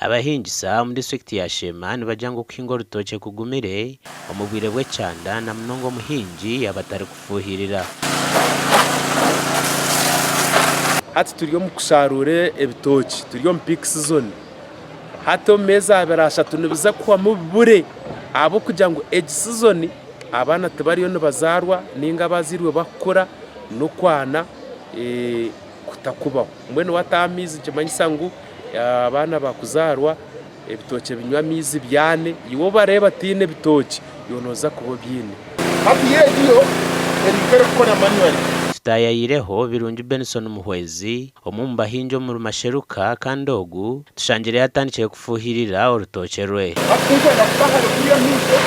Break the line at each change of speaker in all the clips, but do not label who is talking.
Abahingisa omu disiturikiti ya Sheema nibagira ngu okuhinga orutookye kugumire omu bwire bw'ekyanda na munonga omuhingi yaaba atarikufuuhirira.
Hati turi omu kusharuura ebitookye, turi omu peak season. Hati omu meezi abiri ashatu nibiza kuhwamu bibure ahabw'okugira ngu egi sizoni abaana tibariyo nibazaarwa nainga abazairwe bakukura n'okwana kutakubaho. Mbwenu waataho amaizi nikimanyisa ngu abaana baakuzaarwa ebitookye binywe amaizi byane, iwe obareeba tihaine bitookye iwe nooza kuba obyine.
Hati yo egi yo eri nk'erikukora manually.
Tutaayayireho Birungi Benson Muhwezi, omwe omu bahingi omuri Masheruka kandi ogu tushangire yatandikire kufuuhirira orutookye rwe.
Hati tinkwenda kuba hare kuriya amaisho,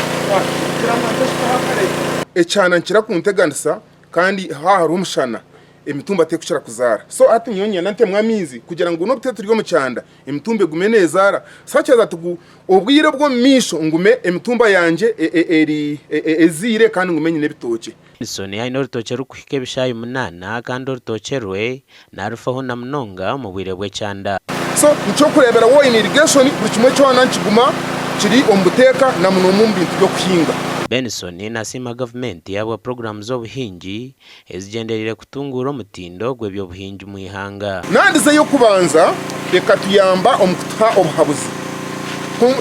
ngira ngu nze hare. Ekyana nikira kunteganisa kandi haaba hariho omushana emitumba terikukira kuzaara. So hati nyowe niinyenda ntemu amaizi kugira ngu n'obu turi turi omu kyanda emitumba egume neezaara such that ngu obwire obw'omu maisho ngume emitumba yangye eri ezaire kandi ngume nyine ebitookye.
Benson aine orutookye rurikuhika ebishaayi munaana kandi orutookye rwe naarufaho na munonga omu bwire bw'ekyanda.
So nikyokureebera waaba oine irrigation buri kimwe kyona nikiguma kiri omu buteeka na munonga omu bintu by'okuhinga.
Benson nasiima gavumenti ahabwa puroguraamu z'obuhingi ezigyendereire kutunguura omutindo gw'eby'obuhingi omu ihanga.
Nandiza ey'okubanza ekatuyamba omu kutuha obuhabuzi.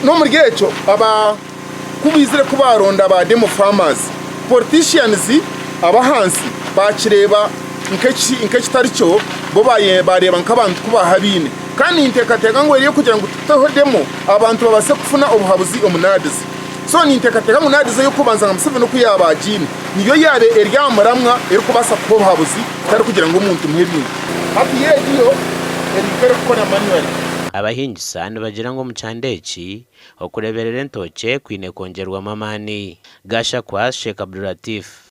N'omuri ekyo aba ku baizire ku baaronda ba demo farmers, politicians ab'ahansi baakireeba nk'ekitari kyo bo baareeba nk'abantu ku baahabaine. Kandi ninteekateeka ngu eriyo kugira ngu tuteho demo abantu babaase kufuna obuhabuzi omu NAADS. So ninteekateeka ngu NAADS ey'okubanza nka Museveni oku yaaba agiine niyo yaaba eri aha muramwa erikubaasa kuha obuhabuzi kutari kugira ngu omuntu muhe ebintu. Hati yo egi yo eri nk'erikukora manually.
Abahingisa nibagira ngu omu kyanda eki, okureeberera entookye kwine kwongyerwamu amaani. Gashakwa Sheikh Abdulatif.